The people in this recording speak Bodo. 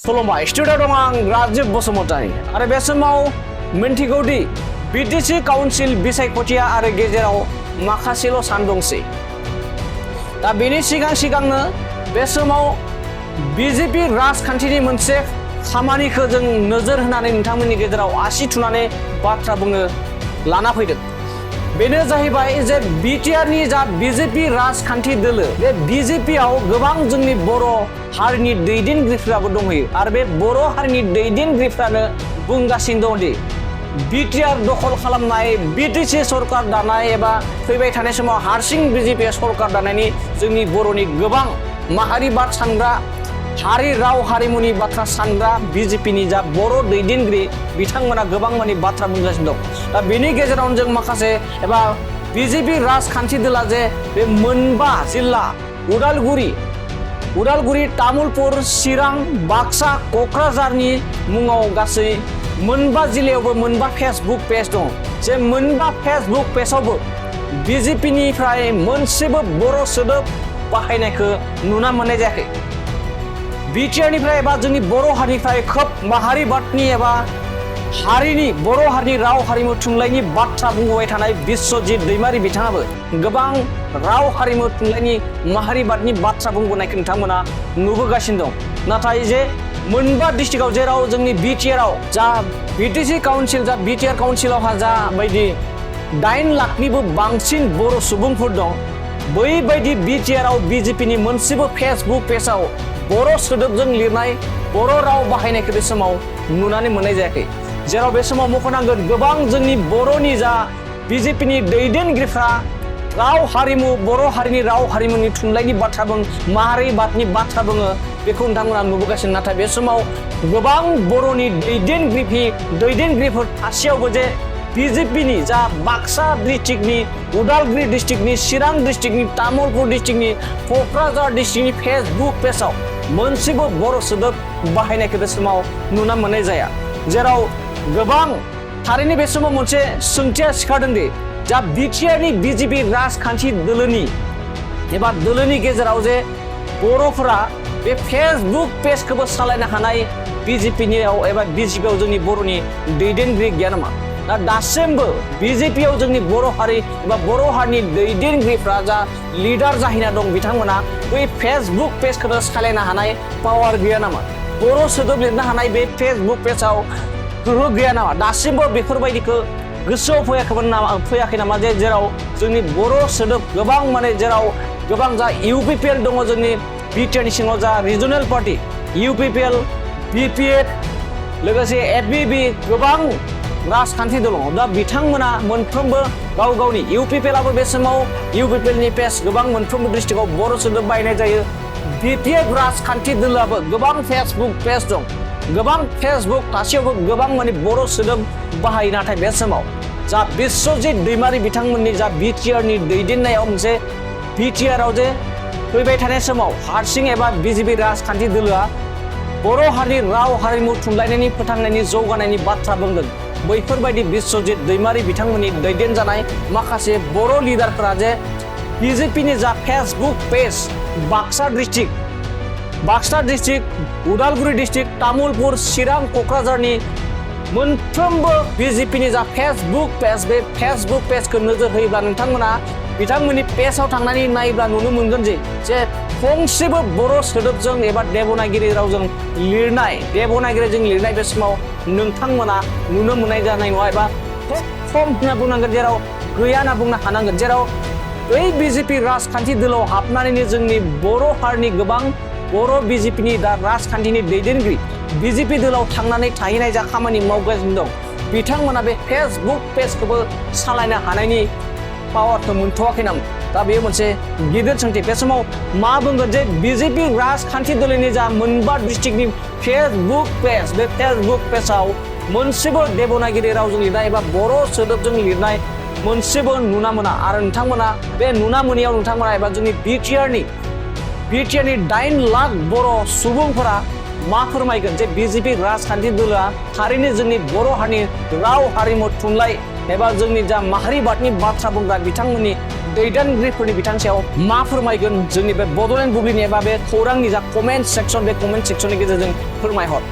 खुलुमबाय स्टुडिअ दं आं राजिब बसुमतारी आरो बे समाव मिन्थिगौदि बिटिसि काउन्सिल बिसायख'थिया आरो गेजेराव माखासेल' सान दंसै। दा बेनि सिगांनो बे समाव बिजेपि राजखान्थिनि मोनसे खामानिखौ जों नोजोर होनानै नोंथांमोननि गेजेराव आसि थुनानै बाथ्रा बुंनो लाना फैदों। बेनो जाहैबाय जे बिटिआरनि जा बिजेपि राजखान्थि दोलो बे बिजेपिआव गोबां जोंनि बर' हारिनि दैदेनगिरिफ्राबो दंहैयो आरो बे बर' हारिनि दैदेनगिरिफ्रानो बुंगासिनो दं दि बिटिआर दखल खालामनाय बिटिसि सरकार दानाय एबा फैबाय थानाय समाव हारसिं बिजेपि सरकार दानायनि जोंनि बर'नि गोबां माहारिबाद सानग्रा हारि राव हारिमुनि बाथ्रा सानग्रा बिजेपिनि जा बर' दैदेनगिरि बिथांमोना गोबां माने बाथ्रा बुंगासिनो दं। दा बेनि गेजेरावनो जों माखासे एबा बिजेपि राजखान्थि दोला जे बे मोनबा जिल्ला उदालगुरि तामुलपुर चिरां बाक्सा क'क्राझारनि मुङाव गासै मोनबा जिल्लायावबो मोनबा फेसबुक पेज दं। जे मोनबा फेसबुक पेजावबो बिजेपिनिफ्राय मोनसेबो बर' सोदोब बाहायनायखौ नुना मोननाय जायाखै। बिटिआरनिफ्राय एबा जोंनि बर' हारिनिफ्राय खोब माहारिबादनि एबा हारिनि बर' हारिनि राव हारिमु थुनलाइनि बाथ्रा बुंबोबाय थानाय बिस्वजित दैमारि बिथाङाबो गोबां राव हारिमु थुनलाइनि माहारिबादनि बाथ्रा बुंबोनायखौ नोंथांमोना नुबोगासिनो दं। नाथाय जे मोनबा डिस्ट्रिक्टआव जेराव जोंनि बिटिआरआव जा बिटिसि काउन्सिल जा बिटिआर काउन्सिलावहा जा बायदि 8 लाखनिबो बांसिन बर' सुबुंफोर दं, बैबायदि बिटिआरआव बिजेपिनि मोनसेबो फेसबुक पेजाव बर' सोदोबजों लिरनाय बर' राव बाहायनायखौ बे समाव नुनानै मोननाय जायाखै। जेराव बे समाव मख'नांगोन गोबां जोंनि बर'नि जा बिजेपिनि दैदेनगिरिफ्रा राव हारिमु बर' हारिनि राव हारिमुनि थुनलाइनि बाथ्रा बुङो, माहारिबादनि बाथ्रा बुङो, बेखौ नोंथांमोना नुबोगासिनो। नाथाय बे समाव गोबां बर'नि दैदेनगिरिफोर थासेयावबो जे बिजेपिनि जा बाक्सा डिस्ट्रिक्टनि उदालगुरि डिस्ट्रिक्टनि चिरां डिस्ट्रिक्टनि तामुलपुर डिस्ट्रिक्टनि क'क्राझार डिस्ट्रिक्टनि फेसबुक पेजाव मोनसेबो बर' सोदोब बाहायनायखौ बे समाव नुना मोननाय जाया। जेराव गोबां थारैनो बे समाव मोनसे सोंथिया सिखारदों दि जा बिटिआरनि बिजेपि राजखान्थि दोलोनि गेजेराव जे बर'फोरा बे फेसबुक पेजखौबो सालायनो हानाय बिजेपिनियाव एबा बिजेपिआव जोंनि बर'नि दैदेनगिरि गैया नामा? दा दासिमबो बिजेपिआव जोंनि बर' हारि एबा बर' हारिनि दैदेनगिरिफ्रा जा लिडार जाहैना दं बिथांमोना बै फेसबुक पेजखौनो सालायनो हानाय पावार गैया नामा? बर' सोदोब लिरनो हानाय बे फेसबुक पेजाव गोहो गैया नामा? दासिमबो बेफोरबायदिखौ गोसोआव फैयाखै नामा जे जेराव जोंनि बर' सोदोब गोबां माने जेराव गोबां जा इउपिपिएल दङ जोंनि बिटिआरनि सिङाव जा रिजनेल पार्टि इउपिपिएल बिपिएफ लोगोसे एफबिबि गोबां राजखान्थि दङ। दा बिथांमोना मोनफ्रोमबो गाव गावनि इउपिपिएलआबो बे समाव इउपिपिएलनि पेज गोबां मोनफ्रोमबो डिस्ट्रिक्टआव बर' सोदोब बाहायनाय जायो। बिपिएफ राजखान्थि दोलोआबो गोबां फेसबुक पेज दं, गोबां फेसबुक थासेयावबो गोबां माने बर' सोदोब बाहायो। नाथाय बे समाव जा बिस्वजित दैमारि बिथांमोननि जा बिटिआरनि दैदेननायाव मोनसे बिटिआरआव जे फैबाय थानाय समाव हारसिं एबा बिजेपि राजखान्थि दोलोआ बर' हारिनि राव हारिमु थुनलाइनायनि फोथांनायनि जौगानायनि बाथ्रा बुंदों। बैफोरबायदि बिस्वजित दैमारि बिथांमोननि दैदेनजानाय माखासे बर' लिडारफोरा जे बिजेपिनि जा Facebook page Baksa district Udalguri district Tamulpur Chirang क'क्राझारनि मोनफ्रोमबो बिजेपिनि जा फेसबुक पेज बे फेसबुक पेजखौ नोजोर होयोब्ला नोंथांमोना बिथांमोननि पेजाव थांनानै नायोब्ला नुनो मोनगोन जे फंसेबो बर' सोदोबजों एबा देबनागिरि रावजों लिरनाय बे समाव नोंथांमोना नुनो मोननाय जानाय नङा एबा खम होनना बुंनांगोन, जेराव गैया होनना बुंनो हानांगोन। जेराव बै बिजेपि राजखान्थि दोलोआव हाबनानैनो जोंनि बर' हारिनि गोबां बर' बिजेपिनि दा राजखान्थिनि दैदेनगिरि बिजेपि दोलोआव थांनानै थाहैनाय जा खामानि मावगासिनो दं बिथांमोना बे फेसबुक पेजखौबो सालायनो हानायनि पावारखौ मोनथ'वाखै नामा? दा बेयो मोनसे गिदिर सोंथि। बे समाव मा बुंगोन जे बिजेपि राजखान्थि दोलोनि जा मोनबा डिस्ट्रिक्टनि फेसबुक पेज बे फेसबुक पेजाव मोनसेबो देबनागिरि रावजों लिरनाय एबा बर' सोदोबजों लिरनाय मोनसेबो नुना मोना। आरो नोंथांमोना बे नुना मोनैयाव नोंथांमोना एबा जोंनि बिटिआरनि 8 लाख बर' सुबुंफोरा मा फोरमायगोन जे बिजेपि राजखान्थि दोलोआ थारैनो जोंनि बर' हारिनि राव हारिमु थुनलाइ एबा जोंनि जा माहारिबादनि बाथ्रा बुंग्रा बिथांमोननि दैदेनगिरिफोरनि बिथांनि सायाव मा फोरमायगोन जोंनि बे बड'लेण्ड बुब्लिनि एबा बे खौरांनि जा कमेन्ट सेक्सन बे कमेन्ट सेक्सननि गेजेरजों फोरमायहर।